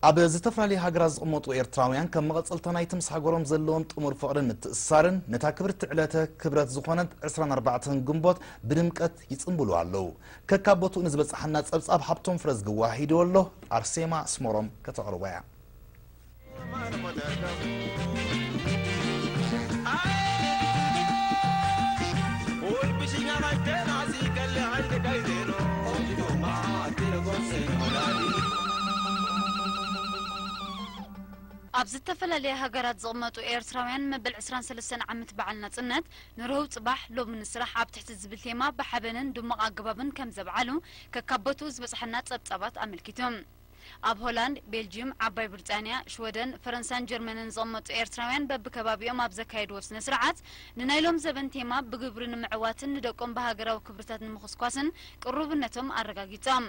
ኣብ ዝተፈላለየ ሃገራት ዝቕመጡ ኤርትራውያን ከም መቐጸልታ ናይቲ ምስ ሃገሮም ዘለዎም ጥሙር ፍቕርን ምትእስሳርን ነታ ክብርቲ ዕለተ ክብረት ዝኾነት ዕስራን ኣርባዕተን ግንቦት ብድምቀት ይጽንብሉ ኣለዉ። ከካብ ቦትኡ ንዝበጽሓና ጸብጻብ ሃብቶም ፍረዝግዋ ሂድዎ ኣሎ። ኣርሴማ ኣስመሮም ከተቕርቦ እያ። ኣብ ዝተፈላለያ ሃገራት ዝቕመጡ ኤርትራውያን መበል ዕስራን ሰለስተን ዓመት በዓል ናጽነት ንርሁው ጽባሕ ሎሚ ንስራሕ ኣብ ትሕቲ ዝብል ቴማ ብሓበንን ድሙቕ ኣገባብን ከም ዘብዓሉ ከካብ ቦትኡ ዝበጽሓና ጸብጻባት ኣመልኪቱ። ኣብ ሆላንድ፣ ቤልጅዩም፣ ዓባይ ብሪጣንያ፣ ሽወደን፣ ፈረንሳን ጀርመንን ዝቕመጡ ኤርትራውያን በብከባቢኦም ኣብ ዘካየድዎ ስነ ስርዓት ንናይ ሎም ዘበን ቴማ ብግብሪ ንምዕዋትን ንደቆም ብሃገራዊ ክብርታት ንምኹስኳስን ቅሩብነቶም ኣረጋጊጾም።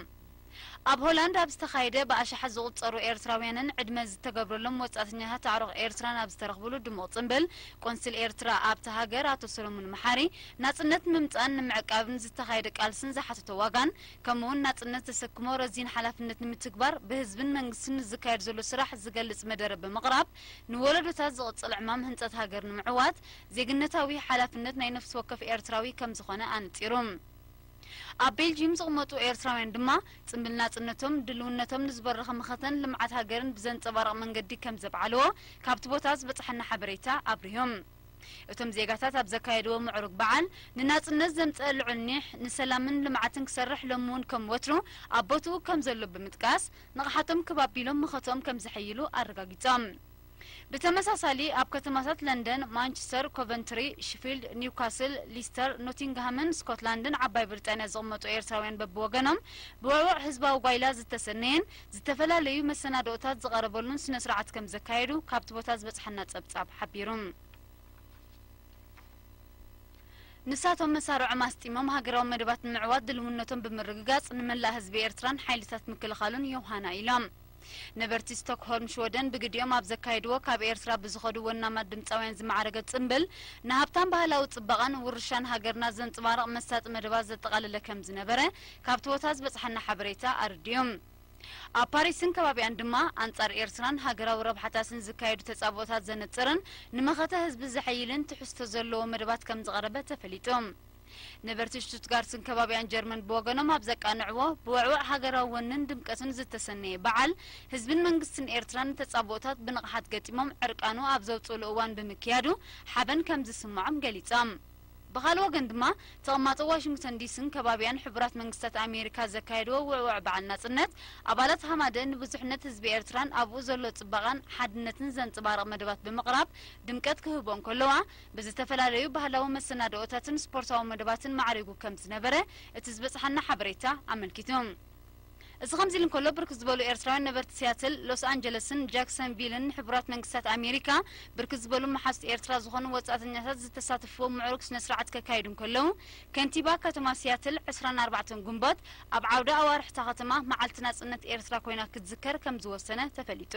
ኣብ ሆላንድ ኣብ ዝተኻየደ ብኣሽሓት ዝቑጸሩ ኤርትራውያንን ዕድመ ዝተገብረሎም ወጻእተኛታት ኣዕሩኽ ኤርትራን ኣብ ዝተረኽብሉ ድሙቕ ጽምብል፣ ቆንስል ኤርትራ ኣብታ ሃገር ኣቶ ሰሎሙን መሓሪ፣ ናጽነት ንምምጻእን ንምዕቃብን ዝተኻየደ ቃልስን ዝሓተቶ ዋጋን፣ ከምኡ'ውን ናጽነት ዘሰክሞ ረዚን ሓላፍነት ንምትግባር ብህዝብን መንግስትን ንዝካየድ ዘሎ ስራሕ ዝገልጽ መደረ ብምቕራብ፣ ንወለዶታት ዝቕጽል ዕማም ህንጸት ሃገር ንምዕዋት ዜግነታዊ ሓላፍነት ናይ ነፍሲ ወከፍ ኤርትራዊ ከም ዝኾነ ኣነጺሩ። ኣብ ቤልጂየም ዝቕመጡ ኤርትራውያን ድማ፣ ጽምብል ናጽነቶም፣ ድልውነቶም ንዝበረኸ መኸተን ልምዓት ሃገርን ብዘንጸባርቕ መንገዲ ከም ዘብዓልዎ፣ ካብቲ ቦታ ዝበጽሓና ሓበሬታ ኣብሪሁ። እቶም ዜጋታት ኣብ ዘካየድዎ ምዕሩግ በዓል፣ ንናጽነት ዘምጸአ ልዑል ኒሕ፣ ንሰላምን ልምዓትን ክሰርሕ ሎሚ እውን ከም ወትሩ ኣብ ቦትኡ ከም ዘሎ ብምጥቃስ፣ ንቕሓቶም ክብ ኣቢሎም መኸተኦም ከም ዘሐይሉ ኣረጋጊጾም። ብተመሳሳሊ፣ ኣብ ከተማታት ለንደን፣ ማንቸስተር፣ ኮቨንትሪ፣ ሽፊልድ፣ ኒውካስል፣ ሊስተር፣ ኖቲንግሃምን ስኮትላንድን ዓባይ ብሪጣንያ ዝቕመጡ ኤርትራውያን በብወገኖም፣ ብውዕውዕ ህዝባዊ ጓይላ ዝተሰነየን ዝተፈላለዩ መሰናድኦታት ዝቐረበሉን ስነ ስርዓት ከም ዘካየዱ ካብቲ ቦታ ዝበጽሓና ጸብጻብ ሓቢሩ። ንሳቶም መሳርዖም ኣስጢሞም ሃገራዊ መደባት ንምዕዋት ድልውነቶም ብምርግጋጽ፣ ንመላእ ህዝቢ ኤርትራን ሓይልታት ምክልኻሉን ዮሃና ኢሎም። ነበርቲ ስቶክሆልም ሽወደን ብግዲኦም ኣብ ዘካየድዎ ካብ ኤርትራ ብዝኸዱ ወናማት ድምጻውያን ዝማዕረገ ጽምብል፣ ንሃብታም ባህላዊ ጽባቐን ውርሻን ሃገርና ዘንጽባርቕ መሳጢ መደባት ዘጠቓለለ ከም ዝነበረ ካብቲ ቦታ ዝበጽሓና ሓበሬታ ኣረዲኡ። ኣብ ፓሪስን ከባቢኣን ድማ ኣንጻር ኤርትራን ሃገራዊ ረብሓታትን ዝካየዱ ተጻብኦታት ዘነጽርን ንመኸተ ህዝቢ ዘሐይልን ትሕዝቶ ዘለዎ መደባት ከም ዝቐረበ ተፈሊጡ። ነበርቲ ሽቱትጋርትን ከባቢኣን ጀርመን ብወገኖም ኣብ ዘቃንዕዎ፣ ብውዕውዕ ሃገራዊ ወንን ድምቀትን ዝተሰነየ በዓል፣ ህዝብን መንግስትን ኤርትራ ንተጻብኦታት ብንቕሓት ገጢሞም ዕርቃኑ ኣብ ዘውጽእሉ እዋን ብምክያዱ ሓበን ከም ዝስምዖም ገሊጾም። ብኻልእ ወገን ድማ፣ ተቐማጦ ዋሽንግተን ዲስን ከባቢኣን ሕቡራት መንግስታት ኣሜሪካ ዘካየድዎ ውዕውዕ በዓል ናጽነት፣ ኣባላት ሃማደ ንብዙሕነት ህዝቢ ኤርትራን ኣብኡ ዘሎ ጽባቐን ሓድነትን ዘንጽባርቕ መደባት ብምቕራብ ድምቀት ክህቦ እንከለዋ፣ ብዝተፈላለዩ ባህላዊ መሰናድኦታትን ስፖርታዊ መደባትን ማዕሪጉ ከም ዝነበረ እቲ ዝበጽሓና ሓበሬታ ኣመልኪቱ። እዚ ከምዚ ኢሉ እንከሎ፣ ብርክት ዝበሉ ኤርትራውያን ነበርቲ ሲያትል፣ ሎስ ኣንጀለስን ጃክሰንቪልን ንሕቡራት መንግስታት ኣሜሪካ ብርክት ዝበሉ መሓዙት ኤርትራ ዝኾኑ ወጻእተኛታት ዝተሳተፍዎ ምዕሩግ ስነ ስርዓት ከካይዱ እንከለዉ፣ ከንቲባ ከተማ ሲያትል ዕስራን ኣርባዕተን ግንቦት ኣብ ዓውደ ኣዋርሕታ ከተማ መዓልቲ ናጽነት ኤርትራ ኮይና ክትዝከር ከም ዝወሰነ ተፈሊጡ።